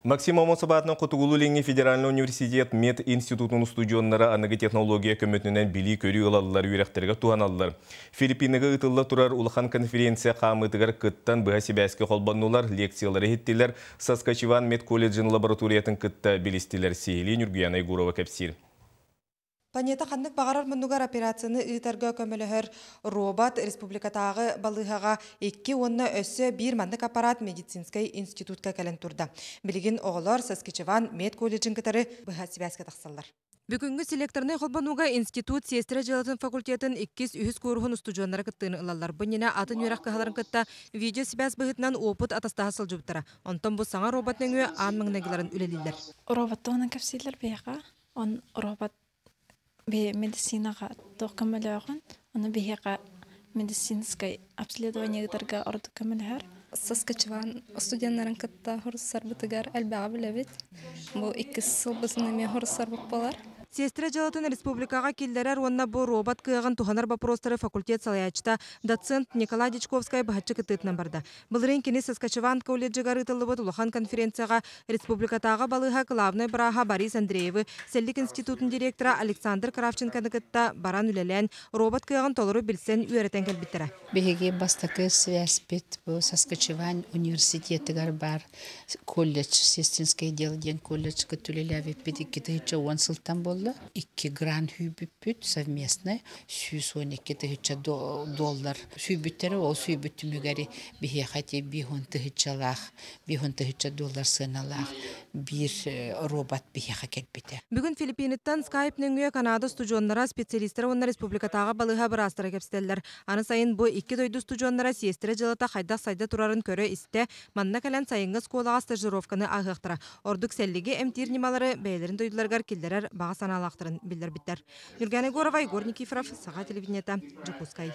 Максим Аммосов аатынан Хотугулуу-Илиҥҥи федеральнай университет мед-институтун устудьуоннара аныгы технология көмөтүнэн билии-көрүү ылаллар, үөрэхтэригэр туһаналлар. Филиппиныга ыытылла турар улахан конференция хаамыытыгар кыттан быһа сибээскэ холбоннулар, лекциялары иһиттилэр, Саскачеван медколледжын лабораториятын кытта билистилэр. Сиһилии Ньургуяна Егорова кэпсиир. Планета ханнык баҕарар муннугар операцияны ыытарга көмөлөһөр робот республикатааҕы балыыһаҕа икки уонна өссө биир маннык аппарат медицинскэй институтка кэлэн турда. Билигин оҕолор Саскачеван медколледжын кытары быһа сибээскэ тахсаллар. Бүгүҥҥү селекторнай холбонууга институт сиэстэрэ дьыалатын факультетын иккис, үһүс кууруһун устудьуоннара кыттыыны ылаллар. Бу иннинэ атын үөрэх кыһаларын кытта видеосибээс быһыытынан уопут атастаһа сылдьыбыттара. Онтон бу саҥа робот нөҥүө аан маҥнайгыларын үлэлииллэр. Роботтуунан кэпсииллэр биһиэхэ. Он робот медицинаҕа туох көмөлөөҕүн, ону биһиэхэ медицинскэй обследование ыытарга ордук көмөлөһөр. Саскачеван студеннарын кытта хоруссарбытыгар элбэҕи билэбит. Бу иккис сылбытын эмиэ хоруссарбыт буолар. Сиэстэрэ дьыалатын республикаҕа киллэрэр уонна бу робот кыаҕын туһанар боппуруостары факультет салайааччыта, доцент Николай Дьячковскай быһаччы кыттыытынан барда. Былырыын кини Саскачеван колледжыгар ыытыллыбыт улахан конференцияҕа республикатааҕы балыыһа кылаабынай бырааһа Борис Андреевы, Сэллик институтун директора Александр Кравченконы кытта баран үлэлээн, робот кыаҕын толору билсэн үөрэтэн кэлбиттэрэ. Биһиги бастакы связьпит бу Саскачеван университетыгар баар колледж, сестринское дело диэн колледжка үлэлээбиппит 2010 сылтан буолла. Икки грант сүүйбүппүт совместно 112 тыһыынча доллар сүүйбүттэрэ, ол сүүйбүт түмүгэр биһиэхэ ити 50 тыһыынчалаах, 50 тыһыынча доллар сыаналаах биир робот биһиэхэ кэлбитэ. Бүгүн Филиппиныттан скайп нөҥүө Канада устудьуоннара, специалистара уонна республикатааҕы балыыһа быраастара кэпсэтэллэр. Аны сайын бу икки дойду устудьуоннара сиэстэрэ дьыалата хайдах сайда турарын көрө-истэ, манна кэлэн сайыҥҥы оскуолаҕа стажировканы ааһыахтара. Ордук сэллиги эмтиир ньымалары бэйэлэрин дойдуларыгар киллэрэр баҕа санаалаахтарын биллэрбиттэр. Ньургана Егорова, Егор Никифоров, Саха телевидениета, Дьокуускай.